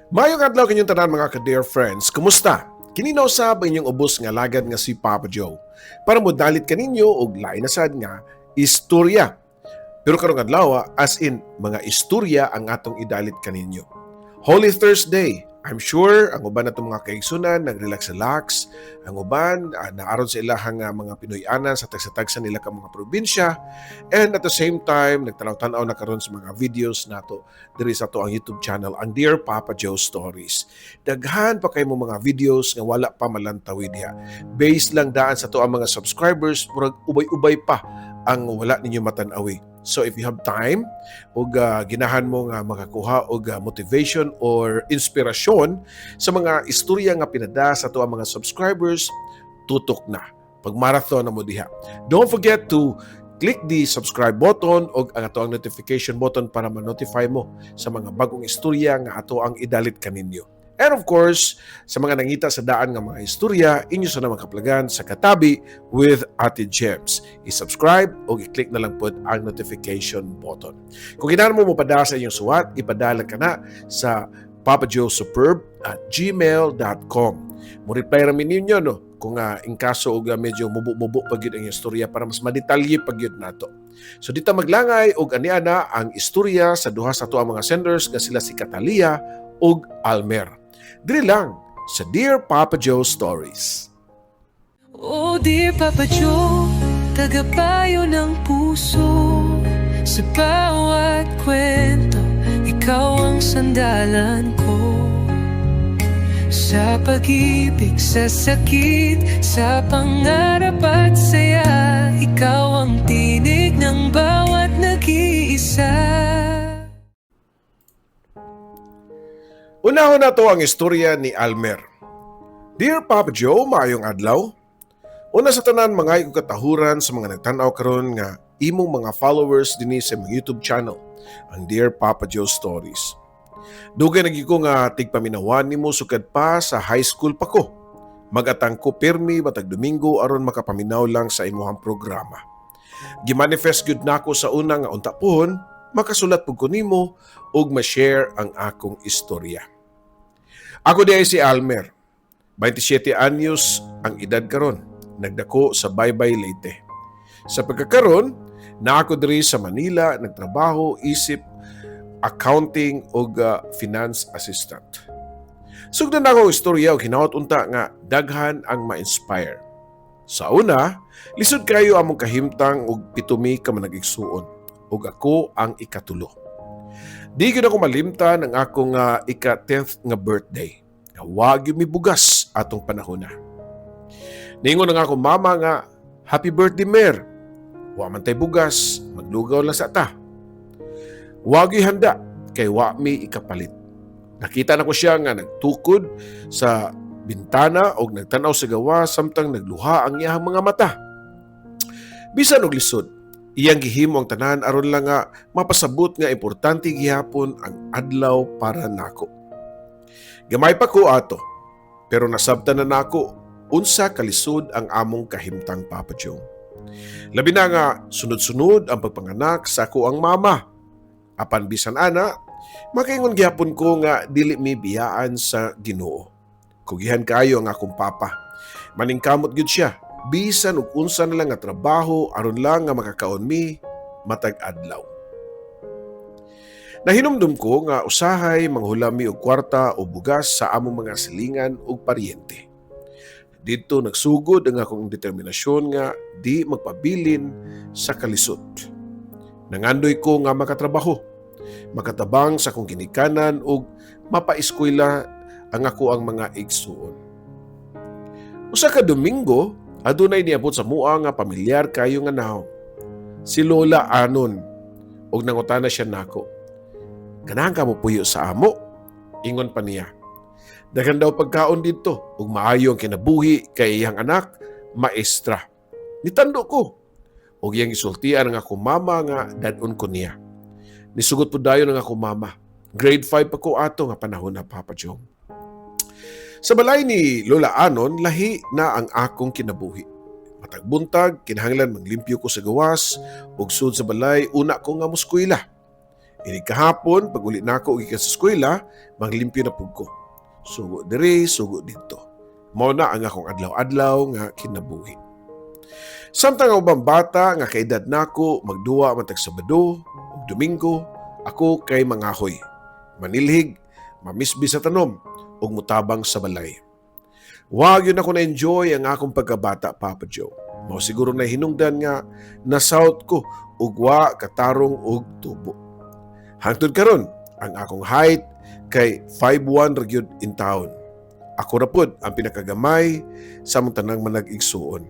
Maayong adlaw kaninyong tanan, mga ka-dear friends. Kumusta? Kini na usab ang inyong ubos nga alagad nga si Papa Joe, para modalit kaninyo og lain na sad nga istorya. Pero karong adlaw, as in mga istorya ang atong idalit kaninyo. Holy Thursday. I'm sure ang uban natong mga kaigsunan nag-relax-relax, ang uban naaron sa ilahang mga Pinoy-anan sa tagsa-tagsa nila ka mga probinsya, and at the same time nagtanaw-tanaw na karon sa mga videos nato diri sa atoang YouTube channel, ang Dear Papa Joe Stories. Daghan pa kay mo mga videos nga wala pa malantawi diha. Based lang daan sa atoang mga subscribers, murag ubay-ubay pa ang wala ninyo matan-awi. So if you have time ug ginahan mo nga makakuha og motivation or inspirasyon sa mga istorya nga pinada sa atoang mga subscribers, tutok na. Pag marathon na mo diha. Don't forget to click the subscribe button o ang atoang notification button para ma-notify mo sa mga bagong istorya nga atoang idalit kaninyo. And of course, sa mga nangita sa daan nga mga istorya, inyo sa naman kaplagan sa Katabi with Ate Gems. I-subscribe o i-click na lang po ang notification button. Kung ginahan mo mopadala sa inyong suwat, ipadala ka na sa papajoesuperb@gmail.com. Mo reply ra mi ninyo, no, kung in kaso og medyo mubo-mubo pa gyud ang istorya para mas madetalye pa gyud nato. So dito maglangay og ania na ang istorya sa duha sa atoang mga senders nga sila si Catalia ug Almer. Diri lang sa Dear Papa Joe Stories. Oh dear Papa Joe, tagapayo ng puso. Sa bawat kwento, ikaw ang sandalan ko. Sa pag-ibig, sa sakit, sa pangarap at saya, ikaw ang tinig ng bawat nag-iisa. Unahon nato ang istorya ni Almer. Dear Papa Joe, maayong adlaw. Una sa tanan, mga og katahuran sa mga nagtan-aw karon nga imong mga followers dinhi sa imong YouTube channel, ang Dear Papa Joe Stories. Dugay na gyud ko nga tigpaminawan nimo sukad pa sa high school pa ko. Magatang ko pirmi matag Domingo aron makapaminaw lang sa imuhang programa. Gimanifest gyud nako sa una nga unta pohon makasulat pud ko nimo ug ma-share ang akong istorya. Ako diay si Almer. 27 anyos ang edad karon. Nagdako sa Baybay, Leyte. Sa pagkakaron, naa ko diri sa Manila nagtrabaho isip accounting ug finance assistant. Sugdan nako ang istorya og hinaot unta nga daghan ang ma-inspire. Sa una, lisod kayo among kahimtang og 7 mi ka manag-igsuon ug ako ang ikatulo. Di gyud ako malimtan ang akong ika-10th nga birthday. Nga wa gyud mi bugas atong panahon na. Ningon ang akong mama nga, "Happy birthday, Mer. Wa man tay bugas, maglugaw lang sa ta." Wa gyud handa kay wa mi ikapalit. Nakita nako siya nga nagtukod sa bintana og nagtan-aw sa gawas samtang nagluha ang iyang mga mata. Bisan og lisod, iyang gihimo ang tanan aron lang nga mapasabot nga importante gihapon ang adlaw para nako. Gamay pa ko ato, pero nasabtan na nako unsa kalisod ang among kahimtang, Papa Joe. Labi na nga sunod-sunod ang pagpanganak sa akoang mama. Apan bisan ana, makaingon gihapon ko nga dili mi biyaan sa Ginoo. Kugihan kayo ang akong papa. Maningkamot gyud siya. Bisan og unsa na lang nga trabaho aron lang nga makakaon mi matag adlaw. Nahinumdum ko nga usahay manghulam mi og kwarta o bugas sa among mga silingan ug paryente. Didto nagsugod ang akong determinasyon nga di magpabilin sa kalisod. Nangandoy ko nga makatrabaho, makatabang sa akong ginikanan ug mapaeskwela ang akoang mga igsuon. Usa ka Domingo, adunay niabot sa mua nga pamilyar kayo nga nawong. Si Lola Anon, ug nangutana siya nako. "Ganahan ka mo puyo sa amo?" Ingon pa niya. Daghan daw pagkaon didto ug maayo ang kinabuhi kay iyang anak, maestra. Nitando ko. Ug iyang gisultian ang akong mama nga dad-on ko niya. Nisugot po dayon ang akong mama. Grade 5 pa ko ato nga panahon na, Papa Joe. Sa balay ni Lola Anon, lahi na ang akong kinabuhi. Matag buntag, kinahanglan manglimpyo ko sa gawas, ug sud sa balay, una ko nga moskwela. Inig kahapon, pag uli nako gikan sa eskwela, maglimpyo na pud ko. Sugo diri, sugo didto. Mao na ang akong adlaw-adlaw nga kinabuhi. Samtang ang ubang bata nga kaedad nako magduwa matag Sabado ug Domingo, ako kay mangahoy. Manilhig, mamisbi sa tanom ug mutabang sa balay. Wa gyud nako na-enjoy ang akong pagkabata, Papa Joe. Mao siguro na hinungdan nga na-south ko ug wa katarong og tubo. Hangtod karon, ang akong height kay 5'1 ra gyud in town. Ako ra pod ang pinakagamay sa among tanang manag-igsuon.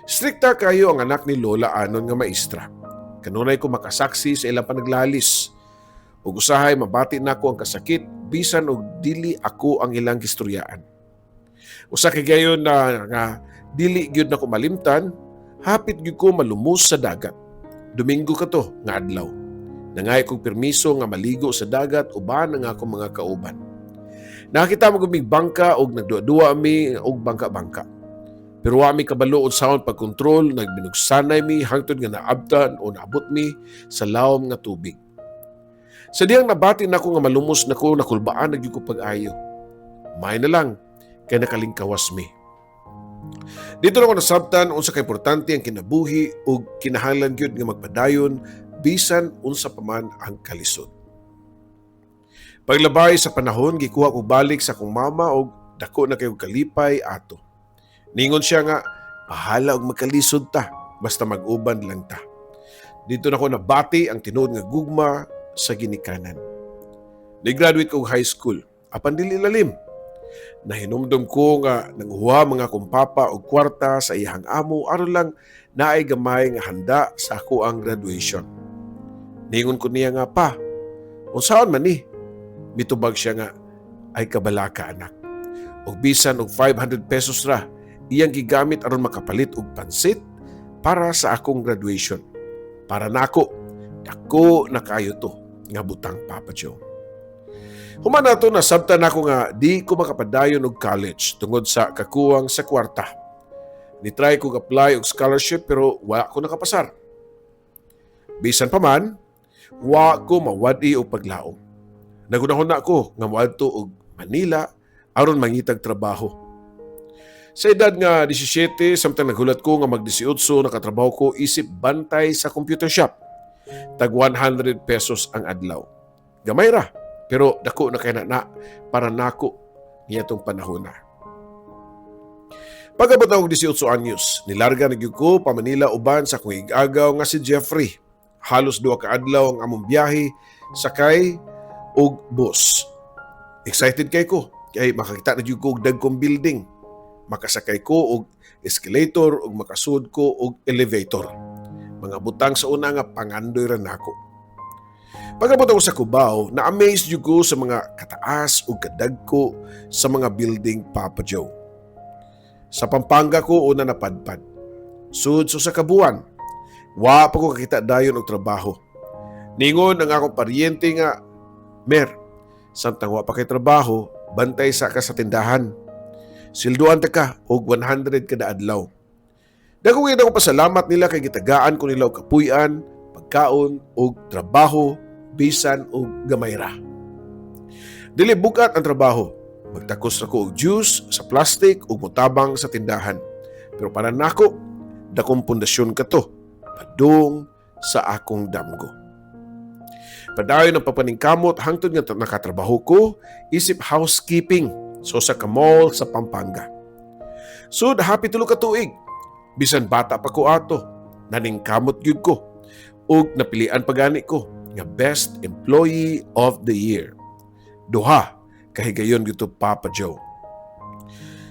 Strikta kayo ang anak ni Lola Anon nga maestra. Kanunay ko makasaksi sa ilang panaglalis. Ug usahay mabati nako ang kasakit bisan og dili ako ang ilang gistoryaan. Usa kay gayon na nga dili gyud nako malimtan, hapit gyud ko malumos sa dagat. Domingo kato nga adlaw. Nangay kog permiso nga maligo sa dagat uban ang akong mga kauban. Nakita mo gumig bangka og nagduwa-duwa mi og bangka-bangka. Pero wa mi kabalo unsaon pagkontrol, nagbinugsanay mi hangtod nga naabtan o naabot mi sa lawom nga tubig. Sa diyang nabati nako nga malumos nako, nakulbaan na gyud ko pag-ayo. May na lang kay nakalingkawas mi. Didto nako nasabtan unsa ka importante ang kinabuhi ug kinahanglan gyud nga magpadayon bisan unsa pa man ang kalisod. Paglabay sa panahon, gikuha ko balik sa akong mama og dako na kayo kalipay ato. Ningon siya nga, bahala og magkalisod ta, basta mag-uban lang ta. Didto nako nabati ang tinuod nga gugma sa ginikanan. Ni-graduate ko og high school, apan dili lalim. Nahinumdum ko nga nanguha mga akong papa og kwarta sa iyang amo aron lang naay gamay nga handa sa ako ang graduation. Ningon ko niya nga, "Pa, unsaon man ni?" Mitubag siya nga, "Ay kabalaka, anak." Og bisan og 500 pesos ra iyang gigamit aron makapalit og pansit para sa akong graduation. Para nako, dako na kayo to nga butang, Papa Joe. Human nato, nasabtan nako nga di ko makapadayon og college tungod sa kakuwang sa kwarta. Ni-try ko apply og scholarship pero wa ko nakapasar. Bisan pa man, wa ko mawad-i og paglaom. Nagunahon ko nga moadto og Manila aron mangitag trabaho. Sa edad nga 17, samtang naghulat ko nga mag-18, nakatrabaho ko isip bantay sa computer shop. Tag 100 pesos ang adlaw. Gamay ra, pero dako na kay na para nako niadtong panahon na. Pag-abot og 18 anyos, nilarga na gyud ko pa Manila uban sa akong igagaw nga si Jeffrey. Halos 2 ka adlaw ang among biyahe sakay og bus. Excited kay ko kay makakita na gyud ko og dagkong building. Makasakay ko og escalator ug makasud ko og elevator. Mga butang sa una nga pangandoy ra nako. Pag-abot ako sa Cubao, na-amaze jud ko sa mga kataas ug kadagko sa mga building, Papa Joe. Sa Pampanga ko una napadpad. Sud so sa kabuan. Wa pa ko kakita dayon og trabaho. Ningon ang akong paryente nga, "Mer, samtang wa pa kay trabaho, bantay sa ka sa tindahan. Silduan ta ka og 100 kada adlaw." Dako gyud ako pasalamat nila kay gitagaan ko nila og kapuy-an, pagkaon ug trabaho bisan og gamay ra. Dili bugat ang trabaho. Magtakos ra ko og juice sa plastic ug motabang sa tindahan. Pero para nako, dakong pundasyon kato padung sa akong damgo. Padayon ang papaningkamot hangtod nga nakatrabaho ko isip housekeeping so sa ka mall sa Pampanga. Sud hapit 3 ka tuig. Bisan bata pa ko ato, naningkamot gyud ko ug napilian pa gani ko nga best employee of the year. Duha kahigayon gyud, Papa Joe.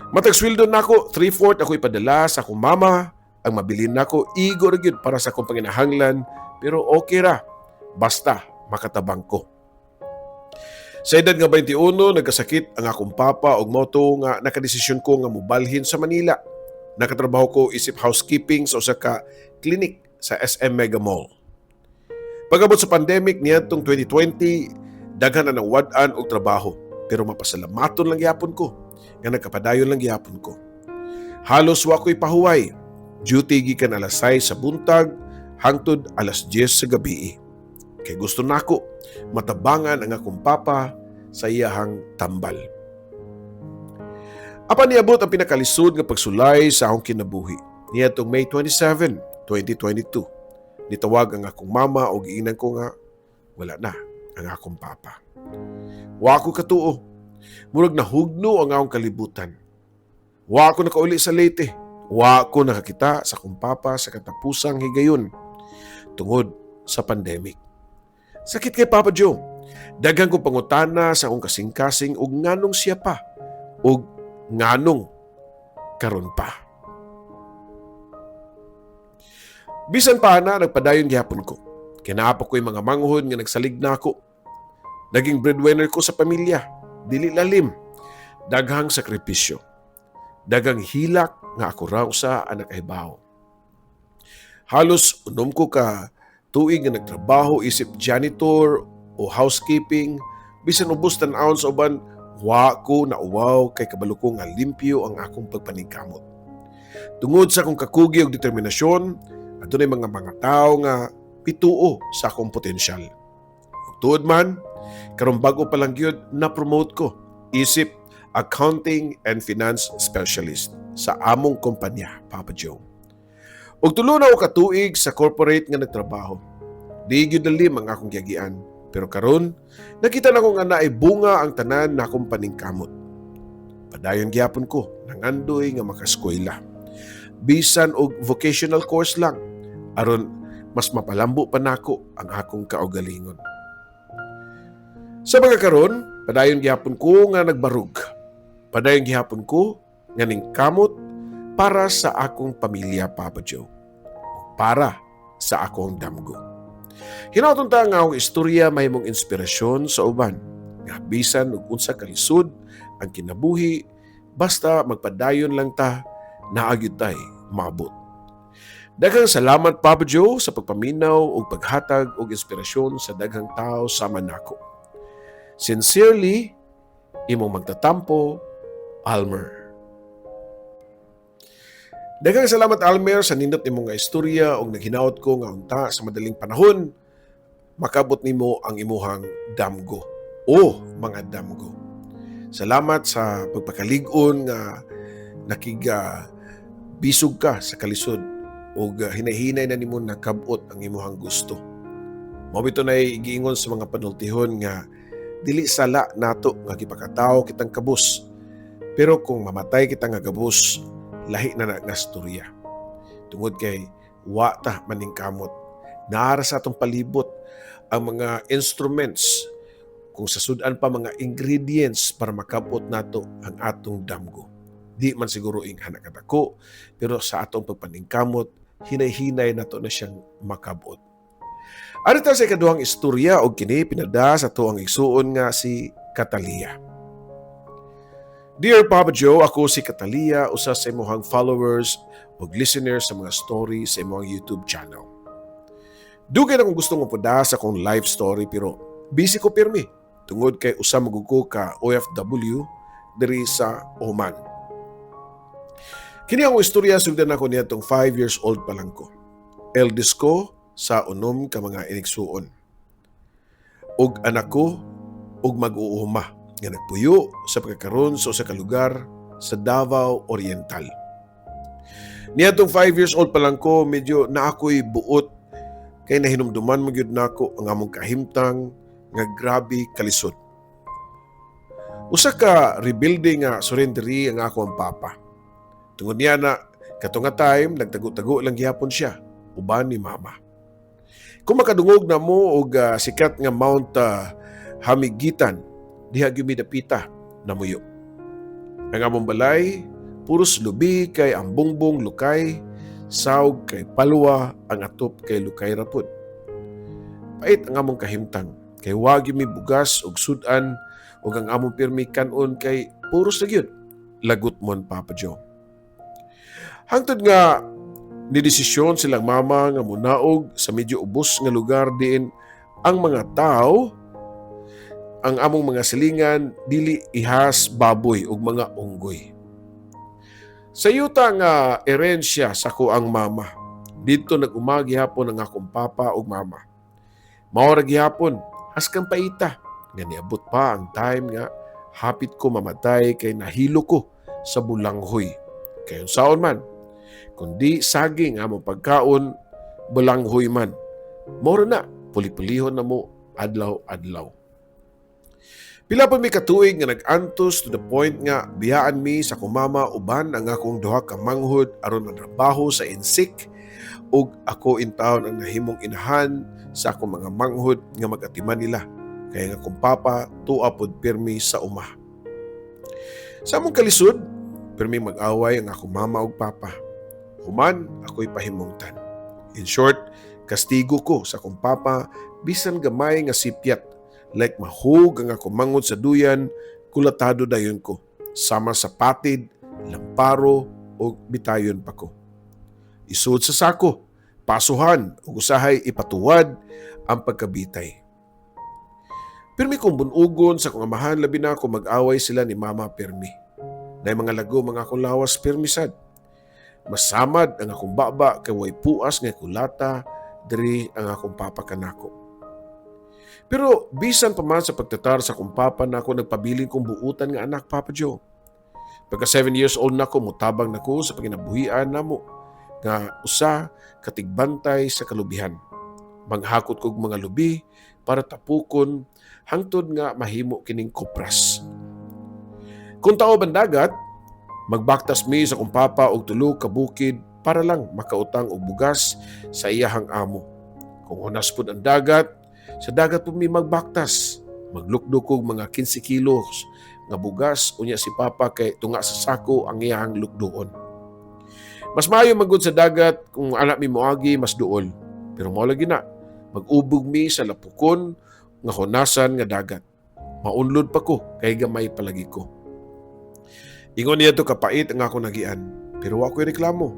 Matag sweldo nako, 3/4 ako ipadala sa akong mama, ang mabilin nako igo ra gyud para sa akong panginahanglan, pero okay ra basta makatabang ko. Sa edad nga 21, nagkasakit ang akong papa ug mao to nga nakadesisyon ko nga mobalhin sa Manila. Nakatrabaho ko isip housekeeping sa usa ka clinic sa SM Mega Mall. Pag-abot sa pandemic niadtong 2020, daghan na nawad-an og trabaho, pero mapasalamaton lang gyapon ko nga nagkapadayon lang gyapon ko. Halos wa ko'y pahuway. Duty gikan alas 6 sa buntag hangtod alas 10 sa gabi. Kay gusto nako matabangan ang akong papa sa iyahang tambal. Apan niabot ang pinakalisod nga pagsulay sa akong kinabuhi. Niadtong May 27, 2022. Nitawag ang akong mama og giingnan ko nga wala na ang akong papa. Wa ko katuo. Murag nahugno ang akong kalibutan. Wa ko nakauli sa Leyte. Wa ko nakakita sa akong papa sa katapusang higayon tungod sa pandemic. Sakit kay, Papa Joe. Daghan kong pangutana sa akong kasing-kasing ug nganong siya pa ug nganong karon pa. Bisan pa na, nagpadayon gihapon ko. Kay naa pa ko'y mga manghod nga nagsalig nako. Naging breadwinner ko sa pamilya. Dili lalim. Daghang sakripisyo. Daghang hilak nga ako ra usa ang nakahibaw. Halos 6 ko ka tuig nga nagtrabaho isip janitor o housekeeping, bisan ubos tan-awon sa uban, wa ko nauwaw kay kabalo ko nga limpyo ang akong pagpaningkamot. Tungod sa akong kakugi ug determinasyon, adunay mga tawo nga pituo sa akong potensyal. Ug tuod man, karon bag-o pa lang gyud na-promote ko isip accounting and finance specialist sa among kumpanya, Papa Joe. Ug 3 na ko ka tuig sa corporate nga nagtrabaho. Di gyud lalim ang akong giagian. Pero karon, nakita nako nga naay bunga ang tanan na akong paningkamot. Padayon gihapon ko, nangandoy nga makaskwela. Bisan og vocational course lang, aron mas mapalambo pa nako ang akong kaugalingon. Sa mga karon, padayon gihapon ko nga nagbarug. Padayon gihapon ko nga ningkamot para sa akong pamilya, Papa Joe. Para sa akong damgo. Hinaot unta nga akong istorya mahimong inspirasyon sa uban. Nga bisan og unsa kalisod ang kinabuhi, basta magpadayon lang ta, naa gyud tay maabot. Daghang salamat, Papa Joe, sa pagpaminaw ug paghatag og inspirasyon sa daghang tao sama nako. Sincerely, imong magtatampo, Almer. Daghang salamat, Almer, sa nindot nimo nga istorya ug naghinaot ko nga unta sa madaling panahon makabot nimo ang imuhang damgo o mga damgo. Salamat sa pagpakalig-on nga nakiga bisog ka sa kalisod ug hinay-hinay na nimo nakabot ang imuhang gusto. Mao bitaw nay giingon sa mga panultihon nga dili sala nato nga gipakatawo kitang kabus. Pero kung mamatay kita nga gabos, lahi na na nga storya. Tungod kay wa ta maningkamot. Naa ra sa atong palibot ang mga instruments, kung sa sudan pa mga ingredients para makabot nato ang atong damgo. Di man siguro inghana kadako, pero sa atong pagpaningkamot, hinay-hinay nato na siyang makabot. Ari ta sa ikaduhang istorya og kini pinada sa atuang igsuon nga si Catalia. Dear Papa Joe, ako si Catalia, usa sa imong followers ug listeners sa mga story sa imong YouTube channel. Dugay na kong gusto mopada sa akong life story, pero busy ko pirmi tungod kay usa man gud ko ka OFW diri sa Oman. Kini ang istorya sugdan nako niadtong 5 years old pa lang ko. Eldest ko sa 6 ka mga inigsuon. Ug anak ko og mag-uuma nga nagpuyo sa pagkakaron sa usa ka lugar sa Davao Oriental. Niadtong 5 years old pa lang ko, medyo na ako'y buot kay nahinumduman man gyud nako ang among kahimtang nga grabe kalisod. Usa ka rebuilding nga surrendery ang ako ang papa. Tungod niya na kato nga time, nagtago-tago lang gihapon siya uban ni mama. Kung makadungog na mo og sikat nga Mount Hamigitan, diha gyud mi dapita namuyo. Ang among balay puros lubi kay ang bungbong lukay, sawg kay palwa, ang atop kay lukay ra pud. Pait ang among kahimtang kay wa gyud mi bugas ug sudan ug ang among pirmi kanon kay puros na gyud lagot mon, Papa Joe. Hangtod nga nidesisyon silang mama nga munaog sa medyo ubos nga lugar diin ang mga tao, ang among mga silingan dili ihas baboy ug mga unggoy. Sa yuta nga erensya sa akoang mama, didto nag-uma gihapon ang akong papa ug mama. Mao ra gihapon, haskang paita nga niabot pa ang time nga hapit ko mamatay kay nahilo ko sa bulanghoy. Kay unsaon man, kundi saging among pagkaon, bulanghoy man. Mao na, puli-pulihon na mo adlaw-adlaw. Pila pa mi katuig nga nag-antos to the point nga biyaan mi sa akong mama uban ang akong duha ka manghod aron mantrabaho sa Insik, ug ako intawon ang nahimong inahan sa akong mga manghod nga mag-atiman nila kay nga akong papa tua pod pirmi sa uma. Sa among kalisod, pirmi mag-away ang akong mama ug papa. Human, ako'y pahimungtan. In short, kastigo ko sa akong papa bisan gamay nga sipyat, like mahug ang akong manghod sa duyan, kulatado dayon ko sama sa patid, lamparo o bitayon pa ko. Isud sa sako, pasuhan ug usahay ipatuwad ang pagkabitay. Pirmi kong bunugon sa akong amahan, labi na kung mag-away sila ni mama pirmi. Nay mga lago mga akong lawas pirmi sad. Masamad ang akong baba kay way puas nga kulata diri ang akong papa kanako. Pero bisan pa man sa pagtatar sa akong papa nako, nagpabilin kong buutan nga anak, Papa Joe. Pagka 7 years old nako, mutabang nako sa panginabuhian namo nga usa ka tigbantay sa kalubihan. Manghakot kog mga lubi para tapukon hangtod nga mahimo kining kopras. Kung taob ang dagat, magbaktas mi sa akong papa og tulo ka bukid para lang makautang og bugas sa iyahang amo. Kung hunas pud ang dagat, sa dagat pud mi magbaktas. Maglukdo kog mga 15 kilos nga bugas, unya si papa kay tunga sa sako ang iyahang lukdoon. Mas maayo magud sa dagat kung anak mi moagi, mas duol. Pero mao lagi na, mag-ubog mi sa lapukon nga hunasan nga dagat. Maunlod pa ko kay gamay palagi ko. Ingon niya to kapait ang ako nagian, pero wa ko'y reklamo.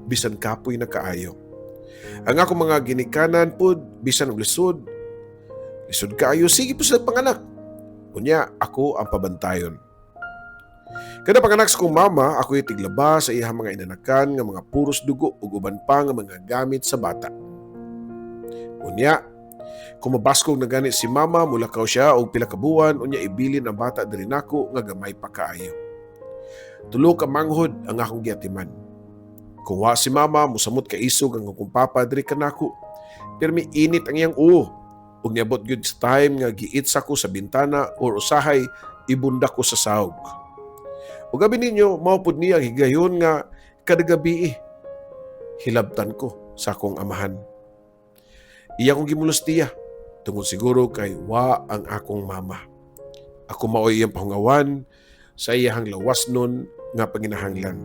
Bisan kapoy na kaayo. Ang ako mga ginikanan pud, bisan og lisod, lisod kaayo, sige po sila panganak. Unya, ako ang pabantayon. Kada panganak sa kong mama, ako'y tiglaba sa iyang mga inanakan nga mga puros dugo ug uban pa nga mga gamit sa bata. Unya, kung mabaskog na gani si mama, mulakaw siya og pila ka buwan, unya ibilin ang bata diri nako nga gamay pa kaayo. Tulo ka manghod ang akong giatiman. Kung wa si mama, musamot ka isog ang akong papa diri kanako. Pirmi init ang iyang uo. Ug niabot gyud sa time nga giitsa ko sa bintana or usahay ibunda ko sa sahog. Ug abi ninyo, mao pud niya ang higayon nga kada gabi hilabtan ko sa akong amahan. Iya kong gimulustiya tungod siguro kay wa ang akong mama. Ako maoy iyang pahungawan sa iyahang lawas nun nga panginahanglan.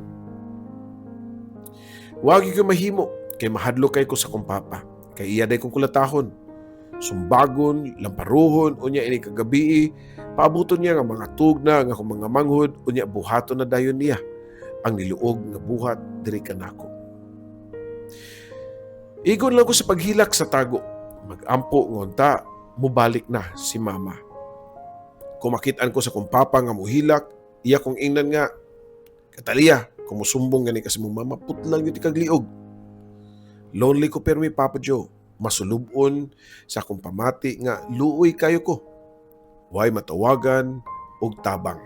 Wa gyud ko mahimo kay mahadlok kay ko sa akong papa. Kay iya day kong kulatahon. Sumbagon, lamparuhon, unya ini kagabi, paabuton niya nga mga tugna nga akong mga manghod, unya buhaton na dayon niya ang niluog nga buhat diri kanako. Igon lang ko sa paghilak sa tago. Magampo ngonta, mubalik na si mama. Kung makitaan ko sa kong papa nga muhilak, iya kong ingnan nga, "Katalia, kung musumbong gani kasi mong mama, putlan gyud kag liog." Lonely ko permi, Papa Joe. Masulubon sa akong pamati nga luoy kayo ko. Way matawagan og tabang.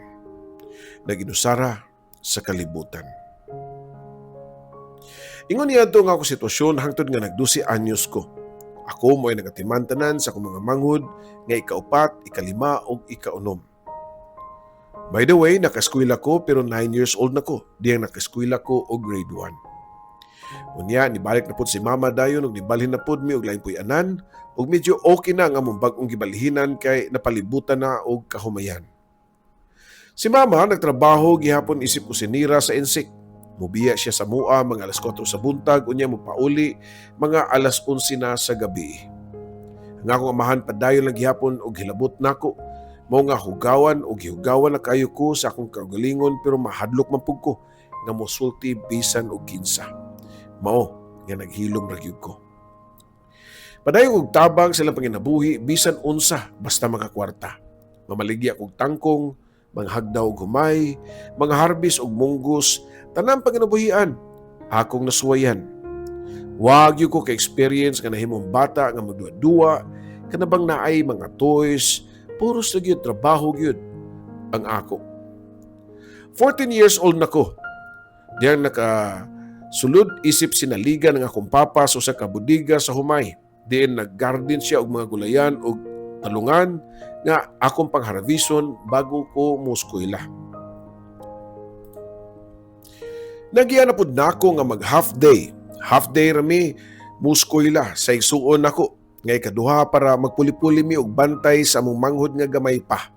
Naginusara sa kalibutan. Ingon niya nga ako sitwasyon hangtod nga nagdusi anyos ko. Ako mo'y nagatiman tanan sa akong mga manghod nga ikaupat, ikalima ug ikaunom. By the way, nakaeskwela ko pero 9 years old na ko. Diyang nakaeskwela ko og grade 1. Unya, nibalik na pud si mama dayon ug nibalhin na pud mi og laing puy-anan ug medyo okay na nga among bag-ong gibalhinan kay napalibutan na og kahumayan. Si mama nagtrabaho gihapon isip kusinira sa Insik. Mubiya siya sa mua mga alas 4 sa buntag, unya mopauli mga alas 11 na sa gabi. Ang akong amahan padayon lang gihapon og hilabot nako. Mao nga hugawan og gihugawan na kayo ko sa akong kaugalingon, pero mahadlok man pud ko nga mosulti bisan og kinsa. Mao nga naghilom ra gyud ko. Padayon og tabang sa ilang panginabuhi bisan unsa basta makakwarta. Mamaligya kog tangkong, manghagdaw og humay, mga harbis og munggos, tanang panginabuhian akong nasuwayan. Wa gyud ko ka-experience nga nahimong bata nga magduwa-duwa Kanabang naay mga toys, puros na gyud trabaho gyud ang ako. 14 years old na ko. Diyang naka sulod isip sinaligan ng akong papa sa usa ka bodega sa humay. Diin naggarden siya og mga gulayan og talungan nga akong pangharvison bago ko mueskwela. Nagiya na pud nako nga mag half day. Half day rami mueskwela sa igsuon nako nga ikaduha para magpuli-puli mi og bantay sa among manghod nga gamay pa.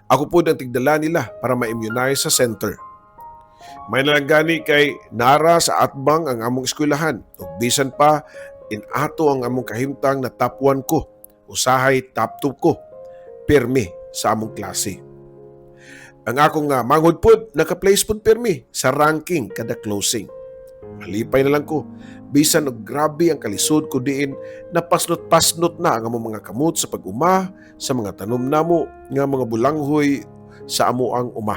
Ako pud ang tigdala nila para ma-immunize sa center. May nalang gani kay nara sa atbang ang among eskwelahan ug bisan pa inato ang among kahimtang na top 1 ko, usahay top 2 ko, pirmi sa among klase. Ang akong nga manghod pod naka-place pod pirmi sa ranking kada closing. Malipay na lang ko bisan og grabe ang kalisod ko diin napasnot-pasnot na ang among mga kamot sa pag-uma sa mga tanom namo nga mga bulanghoy sa amo ang uma.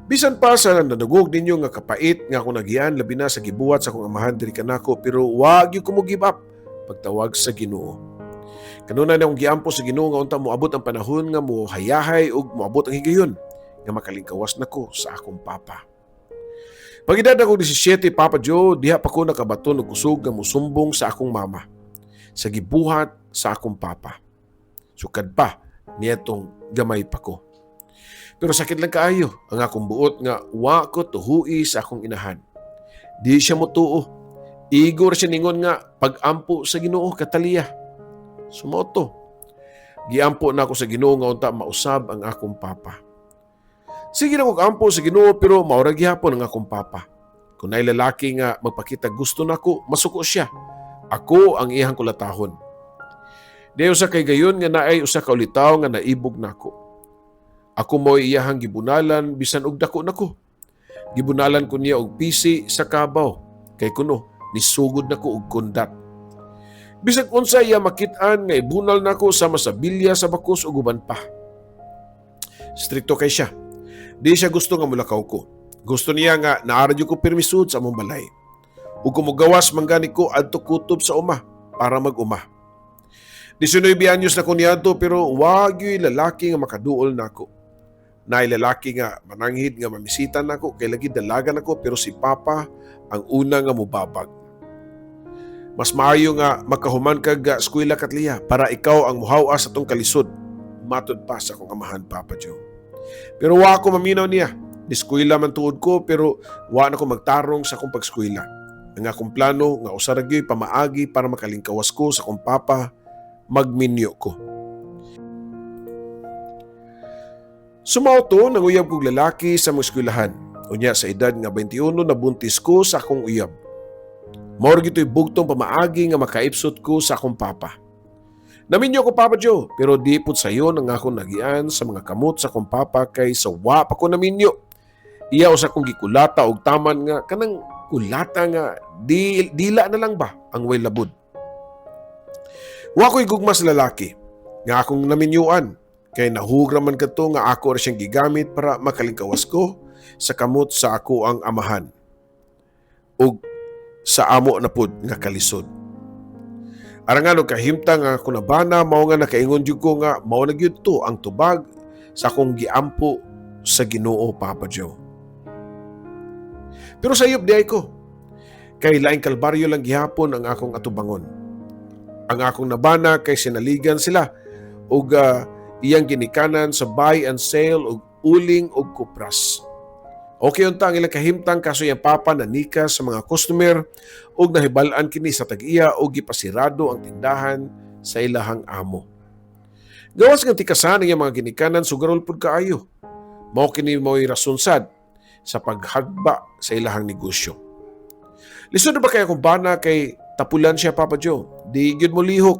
Bisan pa sa nadugog ninyo nga kapait nga akong nagian labi na sa gibuhat sa akong amahan diri kanako, pero wa gyud ko mo give up pagtawag sa Ginoo. Kanunay na akong giampo sa Ginoo nga unta moabot ang panahon nga mohayahay ug moabot ang higayon nga makalingkawas nako sa akong papa. Pag-edad ako 17, Papa Joe, diha pa ko nakabaton og kusog nga musumbong sa akong mama sa gibuhat sa akong papa. Sukad pa niadtong gamay pa ko. Pero sakit lang kaayo ang akong buot nga wa ko tuhui sa akong inahan. Di siya motuo. Igo ra siya ningon nga pag-ampo sa Ginoo kataliya. Sumoto. Giampo na ako sa Ginoo nga unta mausab ang akong papa. Sige na kog ampo sa Ginoo, pero maura gihapon ang akong papa. Kung naay lalaki nga magpakita gusto nako, masuko siya. Ako ang iyang kulatahon. Di usa kay gayon nga naay usa ka ulitaw nga naibog nako. Ako mo'y iyahang gibunalan bisan og dako nako. Gibunalan ko niya og pisi sa kabaw kay kuno nisugod nako og kundat. Bisag unsa iya makit-an nga ibunal nako sama sa bilya sa bakos ug uban pa. Strikto kay siya. Di siya gusto nga mulakaw ko. Gusto niya nga naa ra ko pirmi sud sa among balay. Ug kung mogawas man gani ko adto kutob sa uma para mag-uma. 19 anyos na ko niadto, pero wa gyuy lalaki nga makaduol nako. Naay lalaki nga mananghid nga mamisita nako kay lagi dalaga nako, pero si Papa ang una nga mubabag. "Mas maayo nga makahuman kag eskwela, Katliya, para ikaw ang muhaw-as sa atong kalisod," matod pa sa akong amahan, Papa Joe. Pero wa ako maminaw niya. Niskwela man tuod ko, pero wa na ko magtarong sa akong pagskwela. Ang akong plano nga usa ra gyud pamaagi para makalingkawas ko sa akong papa, magminyo ko. Sumao to, nanguyab kog lalaki sa among eskwelahan. Unya sa edad nga 21, nabuntis ko sa akong uyab. Mao ra gyud to'y bugtong pamaagi nga makaipsot ko sa akong papa. Naminyo ko, Papa Joe, pero di pud sayon ang akong nagian sa mga kamot sa akong papa kay sa wa pa ko naminyo. Iya usa kong gikulata og taman nga kanang kulata nga di, dila na lang ba ang way labod. Wa ko'y gugma sa lalaki nga akong naminyuan kay nahugra man kadto nga ako ra siyang gigamit para makalingkawas ko sa kamot sa ako ang amahan ug sa amo na pud nga kalisod. Arangan og kahimtang nga ako nabana, mao nga nakaingon jud ko nga mao na gyud to ang tubag sa akong giampo sa Ginoo, Papa Joe. Pero sayop diay ko. Kay laing kalbaryo lang gihapon ang akong atubangon. Ang akong nabana kay sinaligan sila ug iyang ginikanan sa buy and sale og uling og kopras. Okay unta ang ilang kahimtang, kaso iyang papa nanika sa mga customer ug nahibal-an kini sa tag-iya ug gipasirado ang tindahan sa ilahang amo. Gawas nga tikasan ang iyang mga ginikanan, sugarol pud kaayo. Mao kini mo'y rason sad sa paghagba sa ilahang negosyo. Lisod na ba kaya kung bana kay tapulan siya, Papa Joe? Di gyud mo lihok.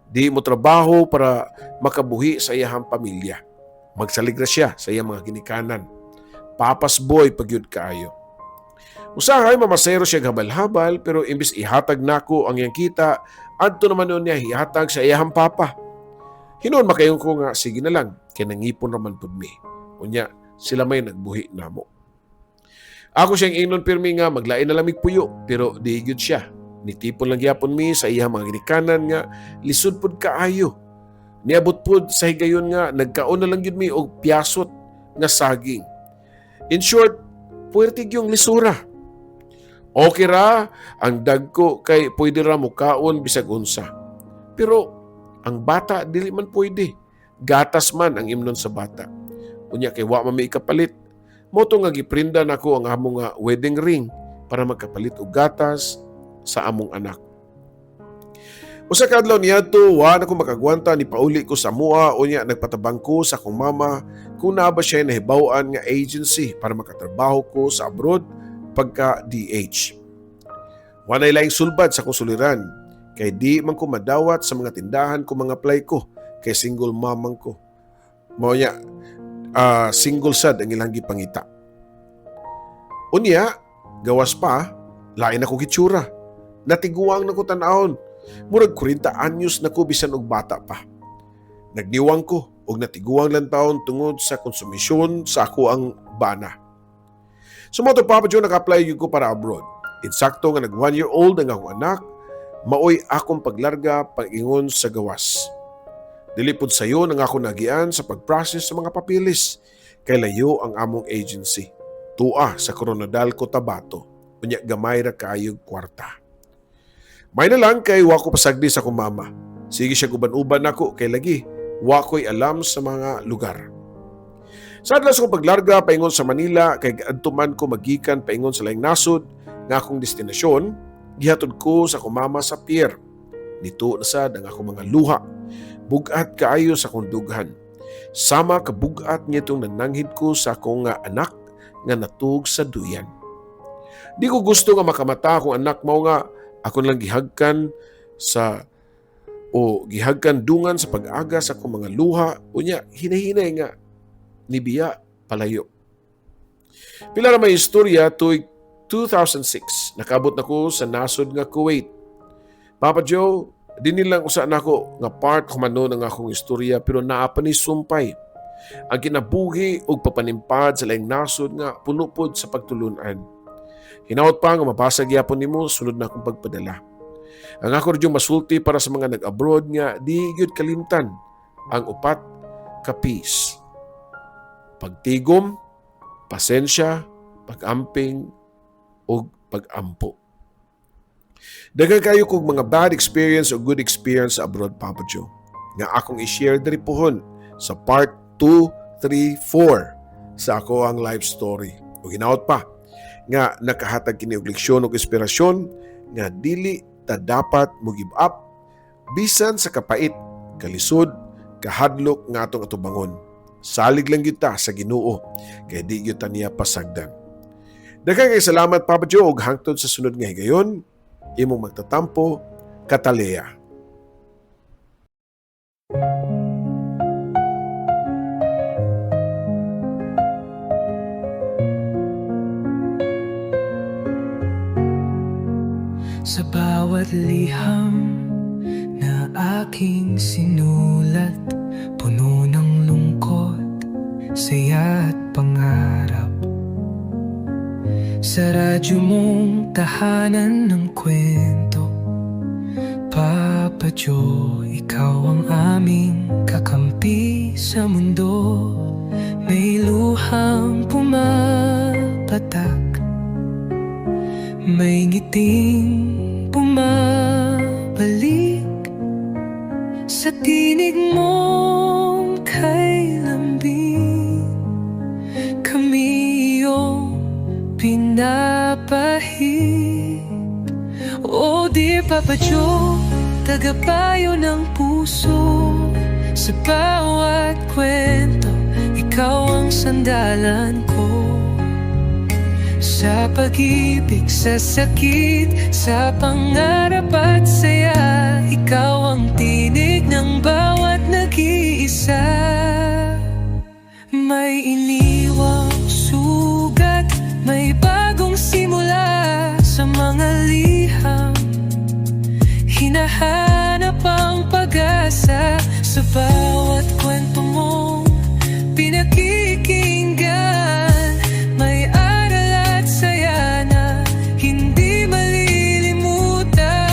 Di mo trabaho para makabuhi sa iyahang pamilya. Magsaligra siya sa iyang mga ginikanan. Papa's boy pa gyud kaayo. Usahay mamasero siya habal-habal, pero imbis ihatag nako ang iyang kita, adto naman noon niya ihatag sa iyahang papa. Hinuon makaingon ko nga sige na lang kay nangipon raman pud mi. Unya sila may nagbuhi namo. Ako siyang ingnon pirmi nga maglain na lang mig puyo, pero di gyud siya. Nitipon lang gyapon mi sa iyang mga ginikanan nga lisod pud kaayo. Niabot pud sa higayon nga nagkaon na lang gyud mi og piyasot nga saging. In short, puwerte gyung lisura. Okay ra ang dagko kay pwede ra mukaon bisag unsa. Pero ang bata dili man pwede. Gatas man ang imnon sa bata. Unya kay wa man may ikapalit. Mao to nga giprinda nako ang among nga wedding ring para magkapalit og gatas sa among anak. Usa ka adlaw niadto, wa na ko makagwanta, ni pauli ko sa mua. Unya nagpatabang ko sa akong mama kung naa ba siya nahibaw-an nga agency para makatrabaho ko sa abroad pagka DH. Wa nay laing sulbad sa akong suliran kay di man ko madawat sa mga tindahan ko mga apply ko kay single mom man ko. Mao nya single sad ang ilang gipangita. Unya, gawas pa, lain ako gitsura. Natiguang na ko tan-awon. Murag 40 anyos na ko bisan og bata pa. Nagniwang ko og natiguang lang taon tungod sa konsumisyon sa ako ang bana. So mao to, Papa Joe, naka-apply gyud ko para abroad. Insakto nga nag 1 year old ang akong anak, maoy akong paglarga paingon sa gawas. Dili pud sayo ang ako nagian sa pag-process sa mga papilis kay layo ang among agency. Tua sa Koronadal, Cotabato. Unya gamay ra kaayog kwarta. May na lang kay wa ko pasagdi sa akong mama. Sige siya uban-uban nako kay lagi wa ko'y alam sa mga lugar. Sa adlaw sa akong paglarga paingon sa Manila kay adto man ko magikan paingon sa laing nasod nga akong destinasyon, gihatod ko sa akong mama sa pier. Nito na sad ang akong mga luha. Bugat kaayo sa akong dughan. Sama kabugat nitong nananghid ko sa akong nga anak nga natug sa duyan. Di ko gusto nga makamata akong anak, mao nga ako lang gihagkan sa o gihagkan dungan sa pag-aga sa akong mga luha, unya hinahinay nga nibiya palayo. Pila ra may istorya, tuig 2006 nakabot na ko sa nasod nga Kuwait. Papa Joe, dinhi lang usa nako nga part humano ng akong istorya, pero naa pa ni sumpay. Ang kinabuhi ug papanimpad sa laing nasod nga puno pod sa pagtulunan. Hinaot pa nga mabasa gyapon nimo sunod na akong pagpadala. Ang ako radyo masulti para sa mga nag-abroad nga di gyud kalimtan ang upat ka P's. Pagtigom, pasensya, pag-amping, ug pag-ampo. Daghan kayo kog mga bad experience o good experience sa abroad, Papa Joe, nga akong i-share diri pohon sa part 2, 3, 4 sa ako ang life story. Ug hinaot pa nga nakahatag kini og leksyon ug inspirasyon nga dili ta dapat mo give up bisan sa kapait, kalisod, kahadlok nga atong atubangon. Salig lang gyud ta sa Ginoo kay di gyud ta niya pasagdan. Daghan kay salamat, Papa Joe, ug hangtod sa sunod nga higayon, imong magtatampo, Katalea. Sa bawat liham na aking sinulat, puno ng lungkot, saya at pangarap. Sa radyo mong tahanan ng kwento, Papa Joe, ikaw ang aming kakampi sa mundo. May luhang pumapatak, may ngiting bumabalik sa tinig mong kay lambing. Kami iyong pinapahid. Oh dear Papa Joe, tagapayo ng puso. Sa bawat kwento, ikaw ang sandalan ko. Sa pag-ibig, sa sakit, sa pangarap at saya, ikaw ang tinig ng bawat nag-iisa. May iniwang sugat, may bagong simula. Sa mga liham, hinahanap ang pag-asa. Sa bawat kwento mong pinakikinggan, may aral at saya na hindi malilimutan.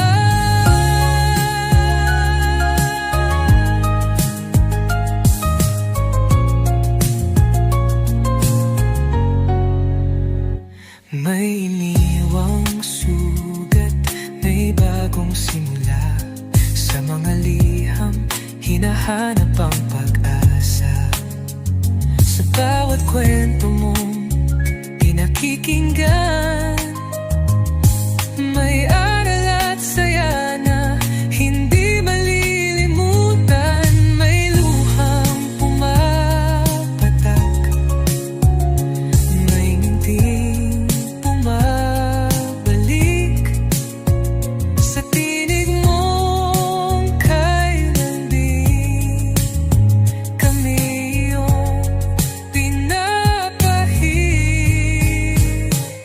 kwento mong pinakikinggan, may aral at saya na hindi malilimutan. May luhang pumapatak, may ngiting bumabalik sa tinig mong kay lambing, kami iyong pinapahid.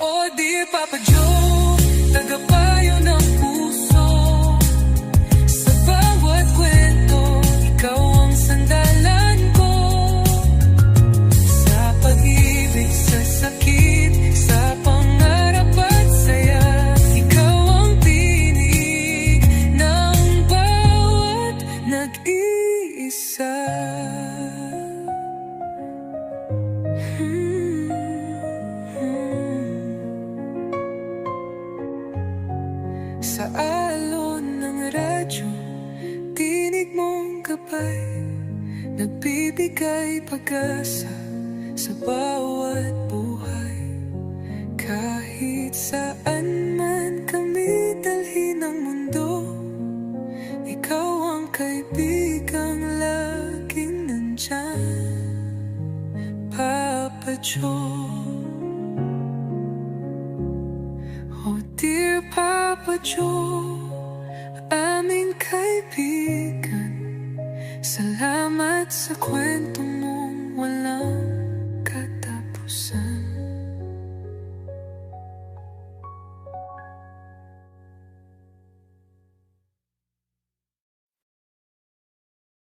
Oh dear Papa Joe, tagapayo ng puso. Sa bawat kwento, ikaw ang sandalan ko. Sa pag-ibig, sa sakit, sa pangarap at saya, ikaw ang tinig ng bawat nag-iisa. Sa alon ng radyo, tinig mong gabay, nagbibigay pag-asa sa bawat buhay. Kahit saan man kami dalhin ng mundo, ikaw ang kaibigang laging nandyan, Papa Joe. Oh dear Papa Joe, aming kaibigan, salamat sa kwento mong walang katapusan.